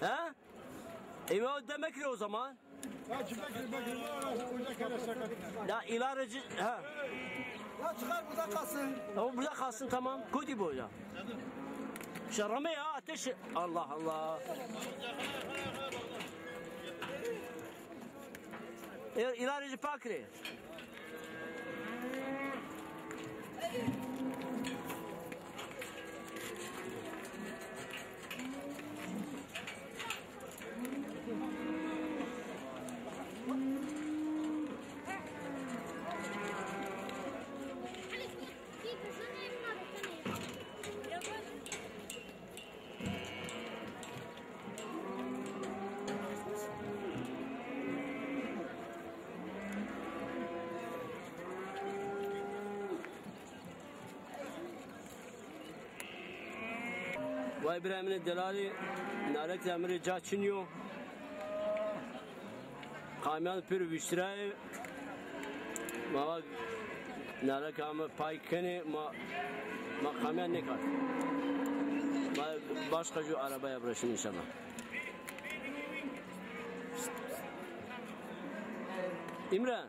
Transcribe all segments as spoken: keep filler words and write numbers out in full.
Ha? E, o demek ne o zaman? Ya, çıkar, çıkar, çıkar. Ocağı kere şaka. Ya, ilareci, ha. Ya, çıkar, burada kalsın. Tamam, burada kalsın, tamam. Kotî bo ya. Şerame ya, ateş. Allah Allah. E, ilareci pakre. Vay birayê min ê delalî, narek de mi rê ca çin yo. Kamyan pir viştirayê. Ma va narek ame pay kenê, ma, ma kamyan nêkard. Ma başka ju arabaya bıraşın inşallah. İmran,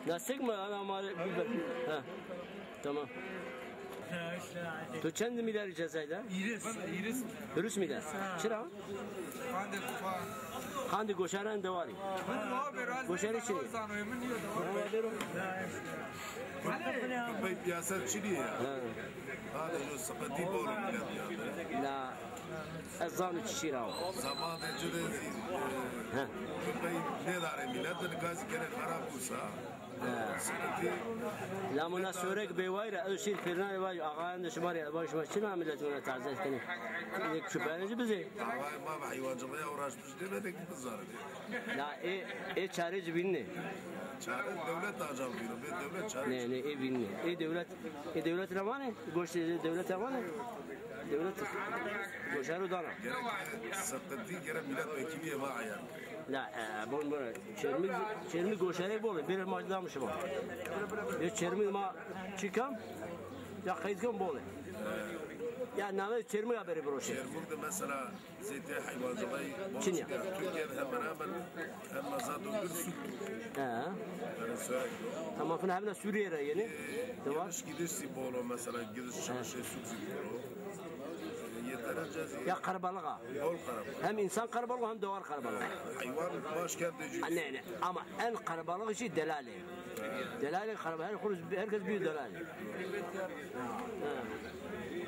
nasıl mı? Ana mare biber. Ha. Tamam. Tu çend milyar cezayda? Îris. Îris. Hürüs milyar. Ha. Çira? Qandê kupa. Qandê goşaran dewarî. Goşarî çi? Pey piyasa çi diye ya? Ha. Hadi şu sıkıntı bol millet ya. La, ez zanu çi şîra o. Zaman de cüde, e, pey ne dare millet de gazi kere xarab olsa. He. Lamo na sorek bêwayî ra, ew şîr pêrnanê vajî, axayan de şima rê, vajî şima çina milet wina tazet kenê? Yek çuperê ci bizê. Axayê ma bi heywancılığa uğraşmış demedi ki bizarı. La ê, ê çarê ci bînê. Çare dewlet acal bîno, bê dewlet çare. Nê, nê, ê bînê. Ê dewlet, ê dewlet ra vanê, goştê dewlet ra vanê. Dewlet goşaro dana. Gerek sıkıntı, gerek millet vekili ma ayar. La, e, bon, bon. Çermik, Çermik goşarê bol ê, bêrê ma dam şima. Ya Çermik ma çi kam? Ya qeyd kam bol ê. Ya name Çermik haberi broşe. Çermik de mesela zeytê heyvancılığı bol. Çin ya. Türkiye'de hemen hemen en azad bir süt. He. Yani sürekli. Tamam, fina hemna Suriye ra yeni. E, de var. Gidiş gidiş bol o mesela, gidiş çıkış şey süt bol o. Yeterece. Ya qerebalığa. Bol qerebalık. Hem insan qerebalığı hem dewar qerebalığı. Heywan başkent de. Ha, ne, ne. Ama en qerebalığı şey delalê. Delalê qerebalığı. Her, herkes bir delalê. Ha.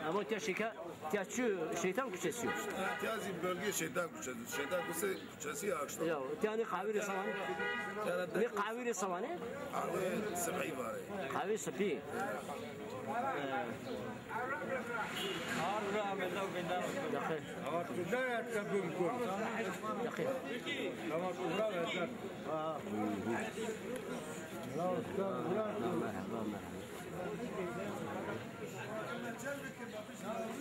Ama tiya şika, tiya şu şeytan küçesi yok. Tiya zî bölge şeytan küçesi. Şeytan küçesi. Çesî akşam. Ya, ti hanî qahwî rê sawane? Nê qahwî rê sawane? Qahwî sipî vare. Qahwî sipî. Yaxê. Ama tu da ya tabim kun. Yaxê. Ama tu da ya tabim. Merhaba, merhaba.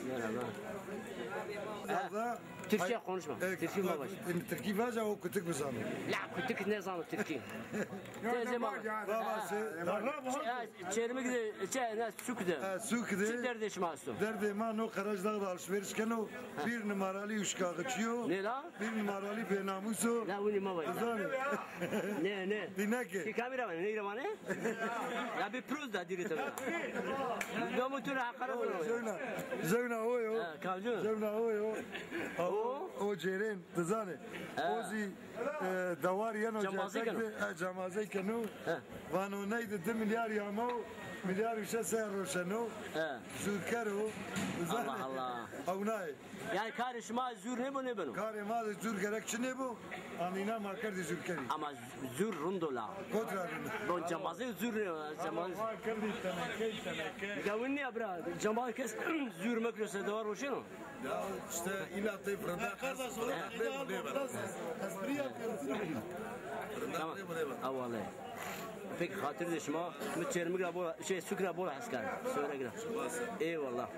Merhaba. Zaza. Türkçe konuşma. E, Türkçe mi baş? E, Türkçe vaja o kütük bizano. La kütük ne zano Türkçe? Teze ma. Baba se. Çermik de, çe, ne, suk de. E, suk de. Çi derdê şima esto? Derdê ma no Karacadağ da alışveriş keno. Bir numaralı uşkağı çiyo. Ne la? Bir numaralı benamuso. La wini ma vay. Zanî. Ne, ne. Dinake. Ki kamera var, ne var ne? Ya bir proz da diri tabii. Domu tu la kara. Zewna. Zewna o yo. Ha, kamcı. Zewna o yo. O? O Ceren, ti zanî. Ha. O zî, e, dewar yeno. Cambazî keno. Ha, cambazî keno. Ha. Vano neydi di milyar yamo, milyar uşe ser roşeno. Ha. Zûrker o. Ti zanî. Allah Allah. Ewnay. Yani karê şima zûr nêbo, nêbeno? Karê ma de zûr gerek çi nêbo? Anîna ma kerdî zûrkerî. Ama zûr rind o la. Kot ra rind o. Don cambazê zûr nêbo, cambazê. Ma kerdî tenekey, teneke. Nika win nîya bira, cambazê kes zûr mekro se dewar roşeno. Ya işte illa tey fırında. Espriyi yapıyoruz. Tamam. Ha vallahi. Peki, xatir de şima, mi Çermik ra bol, şey, suk ra bol hes kar. Sore gira. Eyvallah.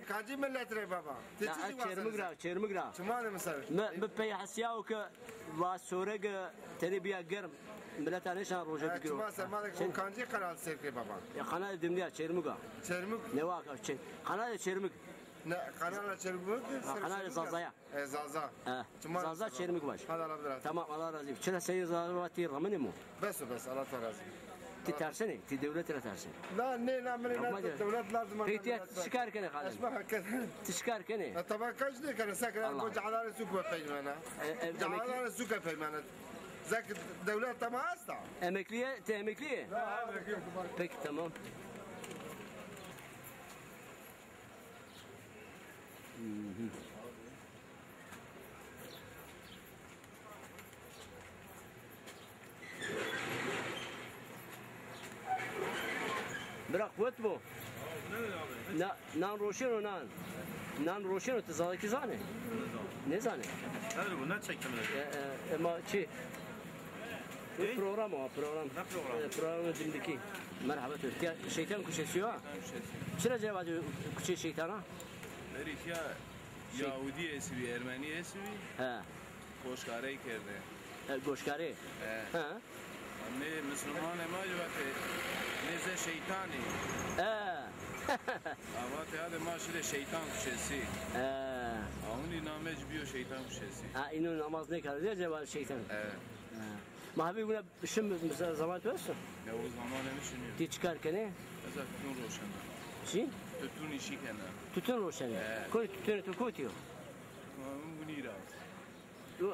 Kancî millet rê baba? Ti çi zî Çermik ra, Çermik ra. Çima de misafir? Mi, mi pey hesiya o ke va sorege tenê biya germ. Mileta nêşan roje bigiro. Çima serma de kancî kanal seyr ke baba? Ya kanal Dimliya, Çermik a. Çermik. Ne vaka, Çe-, kanal Çermik. Ne, kanala Çermik. Ha, kanala Zazaya. E, Zaza. E, Zaza Çermik baş. Hadi Allah razı olsun. Tamam, Allah razı olsun. Çira seyir Zaza vatî ramine mu? Bes o bes, Allah razı olsun. Ti tersenî, ti dewlet ra tersenî. La ne, la mire, la dewlet lazım. Peki ti çikar kenî xalem? Esma hakikaten. Ti çikar kenî? E, taban kaç ne kenî? Sakra bu cahalar su ku peymana. E, e, cahalar su ku peymana. Zek dewlet tamam hasta. Emekliye, ti emekliye? Ha, emekliye. Peki, tamam. Bira, quwet bo. Na, nan roşeno nan. Nan roşeno, ti Zazakî zanê? Nêzanê. Her bu ne çektim? E, e, ema çi? Program o, program. Ne program? E, programı dimdikî. Merhaba, Türkiye. Şeytan Kuşesi o. Çira cevabı kuçe şeytana? Berî tiya Yahudî estbî, Ermenî estbî. He. Goşkarey kerdê. E, goşkarey? He. He. Nê Mislimanê ma jî vatê, nê ze şeytanî. E. A vatê, hadi ma şidê Şeytan Kuşesi. E. A hunî name ci biyo Şeytan Kuşesi. Ha, ino namaz nêkerdê, acaba şeytan. Evet. Ha. Ma hebî wina şim, mesela, zaman tu esto? Ya o zaman mi şinî. Ti çikar kenê? Mesela tütün roşena. Çi? Tütün işi kena. Tütün roşena. He. Koy tütünü tu kotiyo. Bunî ra.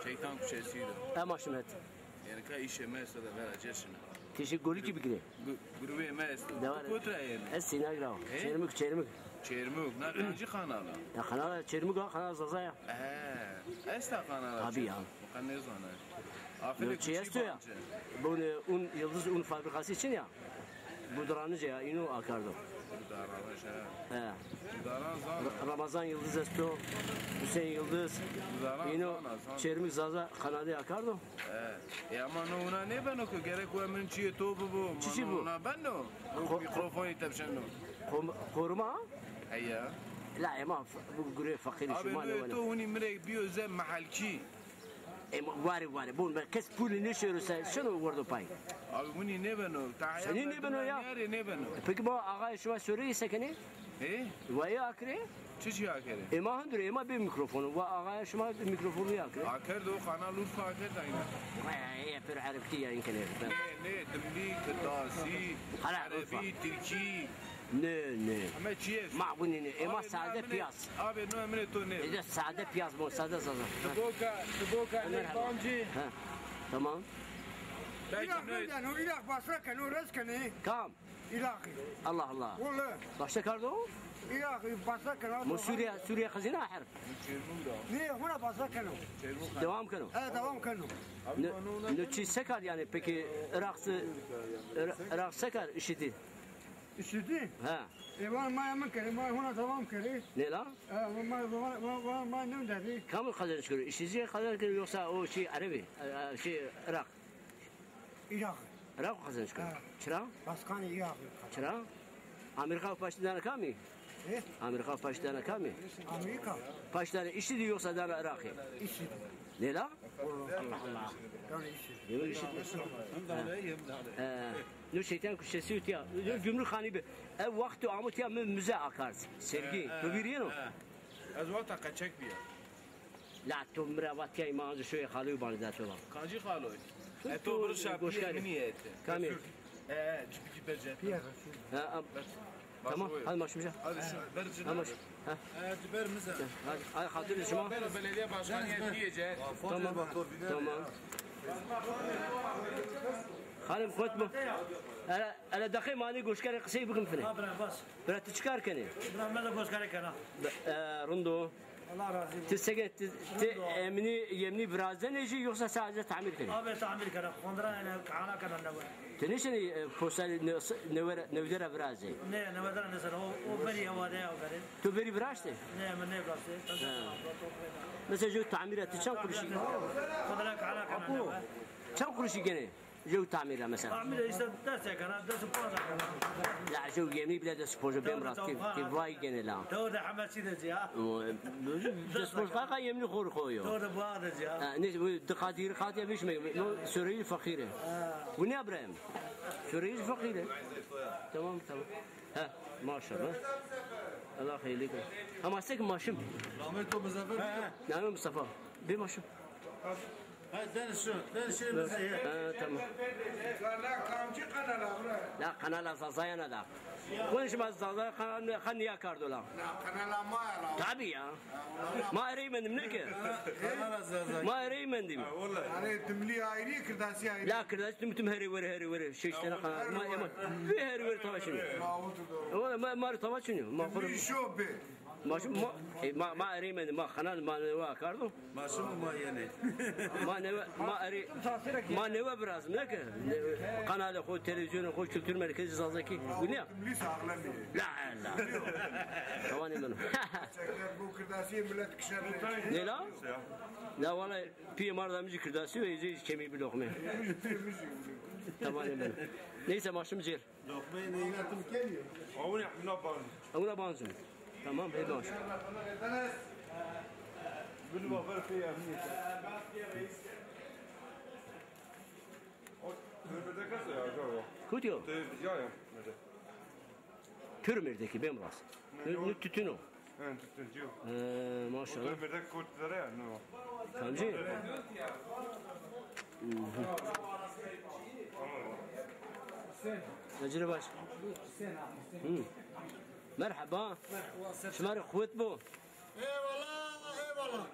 Şeytan Kuşesi do. Ema şim het. Yani ka işe mesela vera cesine. Ti şi golikî bigirê. Grubê me esto. Dewa. Kota yani. Ez Sînag ra. Çermik, Çermik. Çermik. Na kancî kanala? Ya kanala Çermik ha, kanala Zaza ya. He. Esta kanala. Tabii ya. Qe nêzana. Afirê Kuçî esto ya. Bunê un, Yıldız Un Fabrikası için ya. Budranice ya, ino akardo. Budranice. He. Budaran zana. Ra-, Ramazan Yıldız esto, Hüseyin Yıldız. Budaran zana, zana. Çermik Zaza kanadê akardo. He. E ama no wina nêbeno ke gerek we min çiyê to bibo. Çiçî bo? Wina beno. Mikrofonî tepşeno. Koruma? Heya. La ema f-, bu gure fakirî şima ne wena. Abi no to hunî mi rê biyo ze mehelkî. E, ma, ware, ware. Bon, kes pulî nêşêro se, şino werdo pay. Abi, winî nêbeno. Senî nêbeno ya? Nêbeno. E, peki, ma axayê şima Soreyî se kenê? He? Wayê akirê? Çiçî akirê? E, ma hundir, e, ma bê mîkrofonu. Wa axayê şima mîkrofonu akirê. Akerdo, Kanal Urfa akerda yine. E, e, pir erebkî yayın kenê. Ne, ne, dimlî, kirdasî, erebî, tirkî. Nê, nê. Heme çi est. Ma winî nê. Ê ma sade piyaz. Abi, no emrê to nê. Ê de sade piyaz bo, sade zaza. Ti boka, ti boka nê bancî. Ha. Tamam. Belki Îraq nê. Nêdeno, Îraq basra keno, rez kenê. Kam? Îraqî. Allah Allah. Wele. Başka kardo? Îraqî basra keno. Mu Suriye, Suriye xezîna her. Nê, huna basra keno. Devam keno. He, devam keno. Ne, ne çi sekar yani peki Îraq se-, Îraq sekar işidi? İşidi? Ha. E, van maya min kerê, maya hona tamam kerê. Ne la? E, van maya, van, van, van maya newderî. Kamil kazanç kero? İşçi kazanç kero yoksa o şey Erebi, e, e, şey Irak? Irak. Irak kazanç kero. Ha. Çira? Başkanı Irak. Çira? Amerika paştı dana kami? E? Amerika paştı dana kami? Amerika. Paştı dana işçi yoksa dana Irak'ı? İşçi. Ne la? Allah Allah. Yanlış. Demek işi. Ha. He. No şeytan kuşesi tiya. No gümrük hani bir. Ev vakti amu tiya mü-, müze akar. Sergi. He, he, tu bir yeno. He. Ez wata kaçak bir. La tu mira vat tiya imanı şoy xaloy bani da tu. Kancı xaloy? E to bir şapiye mini ete. Kami? E, çipiki berce. Ha, am-, tamam, hadi maşımıza. Hadi şu, ver şunu. Tamam. Ha. E, ver bize. Hadi, hadi, hatırı şima. Belediye başkanı diyecek. Tamam, tamam. Halim, kotma. Hele, hele daxê mani goşkarê qisey bikim fine. Ha, bira, bas. Bira, ti çikar kenê? Bira, me de goşkarê kena. Be-, e, rind o. Allah razı olsun. Ti seke, ti, ti emnî, yemnî virazenê jî yoksa sadece tamir kenê? Abi tamir kena, kondra yani kana kana ne var? Ti nêşenî, e, posta ne-, newere-, newde ra virazê? Ne, newde ra nêşena. O, o berî hewade ya berî. Tu berî viraştê? Ne, mi nêviraştê. Ha. Mesela ju tamîra ti çend quruşî? Kondra kana kana ne var? Çend quruşî genê? Jew tamîr ra mesela. Tamîr ra işte des kena, des û panc kena. La jew yemî bile des û panc bêm ra. Ti, ti vay gene la. Doğru da hemesi de ya. Des û panc kaka yemî xor xo yo. Doğru da bu da ya. Ha, ne, bu dikkat, dikkat yapmış mı? No, Suriyeli fakiri. Ha. Bu ne İbrahim? Suriyeli fakiri. Tamam, tamam. Ha, maşallah. Allah xeyrlî kir. Ama sek maşim. Namê to Muzaffer. Namê Mustafa. Bê maşim. Ha, dene şu, dene şu bize ye. Ha, tamam. Kanal kamcı kanal abi? La kanala Zazayana da. Konuşma Zaza kan, kan niye kardola? La kanala ma ya la. Tabii ya. Ma ereymendim ne ki? Kanala Zaza. Ma ereymendim. Hani tümlü ayrı, Kirdasi ayrı. La Kirdasi tüm tüm heri veri heri veri. Şey işte ne kadar. Ma ema. Bir heri veri tava şimdi. Ola ma ma tava şimdi. Ma kuru. Tümlü şobe. Ma şu ma e, ma ma ereymendim. Ma kanal ma ne va kardo. Ma şu ma yeni. Ma ne va ma eri ma ne va biraz ne ki? Kanal ho televizyon ho kültür merkezi Zazaki. Bu ne? Tümlü sağlam. La la. Tamam ne? Bu Kirdasi millet kişer. Ne la? La vallahi Piyê ma ra da mi zî Kirdasî yo, ê zî kemî bi loqmê. Tamam ben. Neyse ma şim cêr. Loqmeyê neyna tim kemî yo. Awine buna ban. Awine ban zî. Tamam, hê baş. Bin babar pê emniyete. O, Kutî yo? Te ya ya. Pir mêrdekî bêm rast. Ne, ne tütün o? He, tütüncü o. He, maşallah. O da mêrdek kot zere ya, ne o? Kamcî? Ecire baş. Hı. Merhaba. Şima rê quwet bo. Eyvallah, eyvallah.